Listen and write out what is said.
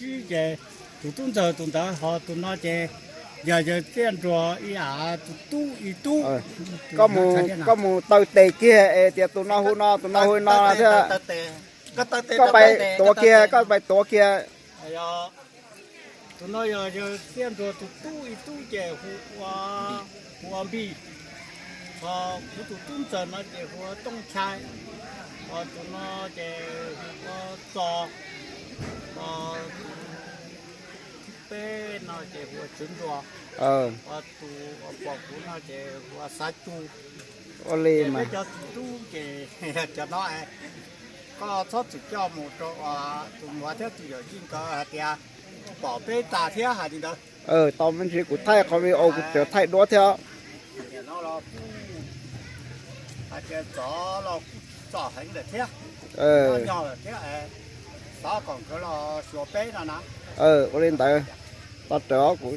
Ces tus tub ntxawg tus ntawd ho tus no ces yog yawg Txiaj Nruas ib yam tus tub ib tub. Koj mus taw tes kiag es tias tus no hu no tus no hu no thiab. Koj pais tuav kiag, koj pais tuav kiag. Tus no yog yawg Txiaj Nruas tus tub ib tub ces hu ua, hu ua Npij. Ho kuv tus tub ntxawg no ces hu ua Tooj Chai. Ho tus no ces hu ua Txos. Ho tus thib peb no ces hu ua Tswv Nruas. Ho tus uas pom kuv no ces hu ua Xav Cu. Ua li mas peb cov tub ces cov no, koj txhob txwm coj mus rau tus muam thiab tus yawm yij nkawd hais tias pom peb tas thiab hais li ntawd. Tau me ntsis kuv thaij qhov video kuv tseem thaij duab thiab. Hais tias Txos los kuj txom heev lawm thiab, nyob lawm thiab, xav kom nkawd los xyuas peb no na. Ua li ntawd, tos rawv kuv